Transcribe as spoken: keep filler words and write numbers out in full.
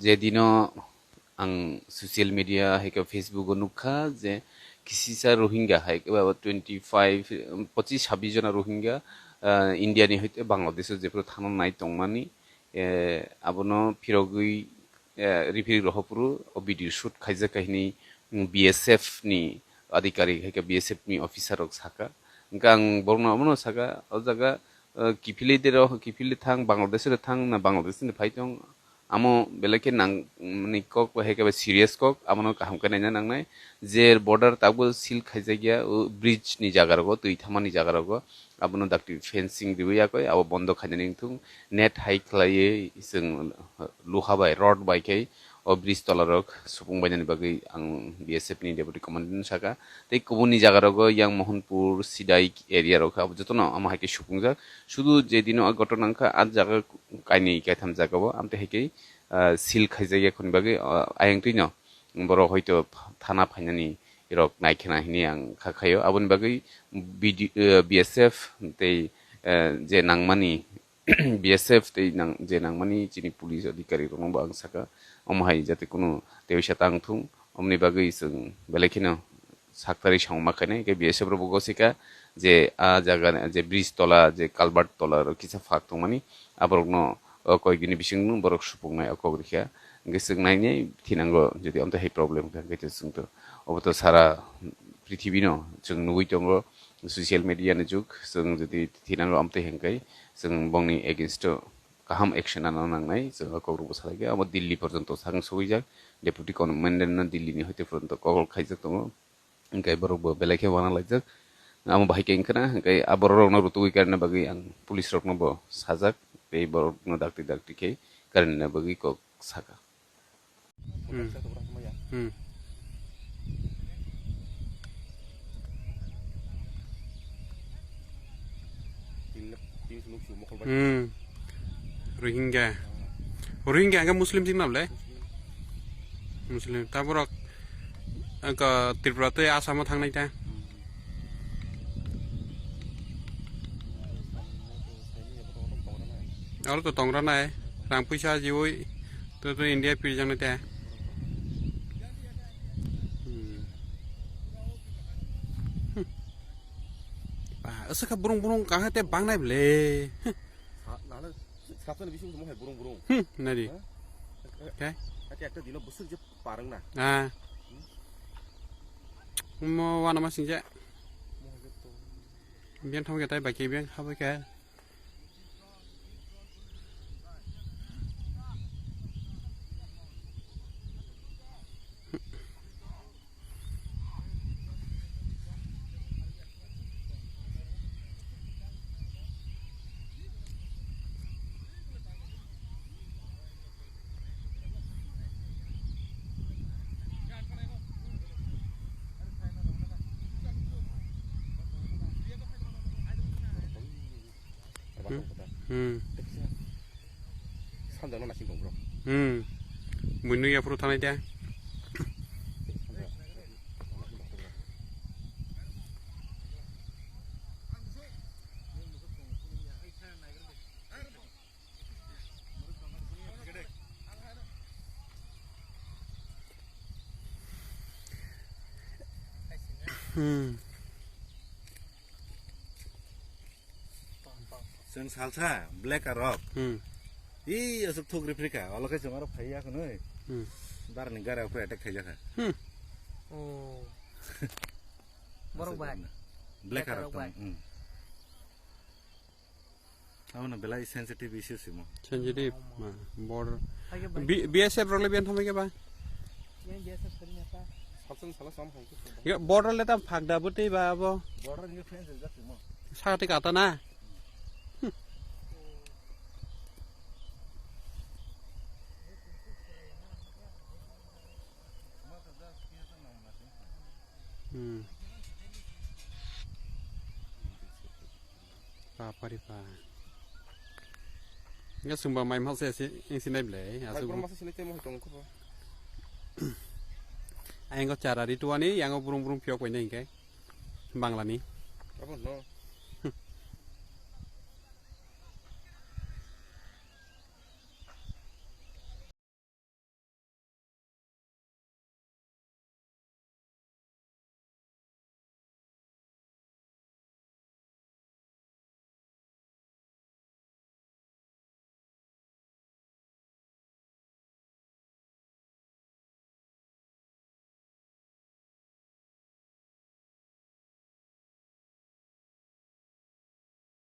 Je dino ang social media hai khe Facebook o nukha je kisisa Rohingya hai khe ba twenty five, um, pochis sabbish jona Rohingya, ah, India ni hoite Bangladesh o jephuru thangna nai tongmani, eh, abono phirogwi, eh, riphirik rohopuru o video shoot khaijak kahini, mm, B S F ni adhikari hai khe B S F ni officer rok saka. Hwnkhe ang borokno abono saka, o jaga, eh, kiphilwi de rok, kiphilwi thang, Bangladesh o thang na Bangladesh ni phai tong, amo belai khe nang, mani kok bai hai khe serious kok, abono kaham khe naina nangnai. Je border tabuk seal khaijakya, o bridge ni jaga rogo, twi thangmani jaga rogo, abono dakti fencing riwi yakoi, abo bondo khainani wngthung, net hai khlaiwi chwng luha bai, rod bai khe o bridge tola rok supung bainani bagwi ang B S F ni deputy commandant no saka. Tei kubuni jaga rogo yang Mohanpur, Sidai area rok khe abo jotono amo hai khe supungjak. Sudu je dino a ghotona wngkha, a jaga kainwi kaitham jaga o amtwi hai khe, ah, seal khaijak ya khoni bagwi, ah, ayang twi no borok hoito thana phainani rok naikhena hini ang kha khaio. Aboni bagwi B D, ah, B S F tei, ah, je nangmani B S F tei nang, je nangmani chini police adhikari rokno bo ang saka, omo hai jate kunu tei uisa tang thung, omoni bagwi chwng belai kheno saktarwi samung ma khainai, hwnkhe B S F rok bo gosika je a jaga je bridge tola, je culvert tola rok kisa phak tongmani, aborokno o koik dini bisingno borok supungnai o kok rikha. Hwnkhe chwng nainai thinango, jodi amtwi hai problem kha, hwnkhe chwng to, obo to sara prithibino chwng nugwi tongo, social media ni jug, chwng jodi thinango amtwi hwnkhe chwng bongni against o kaham action ano nangnai, chwng o kok rokbo salaikha. Abo Delhi porjonto sakno sogwijak, Deputy Commandant no Delhi ni hoite porjonto call khaijak tongo. Hwnkhe borok bo belai khe uanalaijak. Amo bahai khe wngkha na, hwnkhe a borok rokno rutugwi karina bagwi ang police rokno bo sajak, tei borokno dakti dakti khe karina bagwi kok saka. Hmm. Hmm. Hmm. Rohingya. Rohingya hwnkhe Muslim chiknam le? Muslim. Muslim. Ta borok, angkha Tripura tei Assam o thangnai ta. Aro to tongra nai. Rang puisa jiwi. To, to India pirjang nai ta. Hmm. Hmm. Ba, aswk kha burung burung kaham te bangnai ble. Sa-, nana, saptani bising tongmo hai burung burung. Hmm, nari. Ha? Khe? Ati ekta dino bwswk je parwng na. Ah. Mo wana ma singja. Bian thong ke tai bai ke bian ha bai ke. Hmm. Hmm. Sanjak no nasing tong bro. Hmm. Mui nui aphuru thanai de. Hmm. Chwng salsa black arok. Hmm. I aswk thuk riphrika, olo khe chwng aro phaiya khwnwi. Hmm. Darni gari aphuru attack khaijakha. Hmm. Oh. Borok bai. Black arok tong. Hmm. Abono belai sensitive issue simo. Sensitive, ma, border. Hai ke bai. B-, B S F rok le bian thamai ke ba? Yang B S F sari neta. Salsa sala sam hong tu. Ya, border le tam phak da bwtwi ba abo. Border ni fence jak simo. Sa te kata na. Hmm. Pa pari pa. Nga sumba mai masa si, yang sinai ble, asuk. Mai masa sinai temo tong ko. Ayang ko chara rituani, yang ko burung burung piok wai nai ke. Bangla ni. Apa no?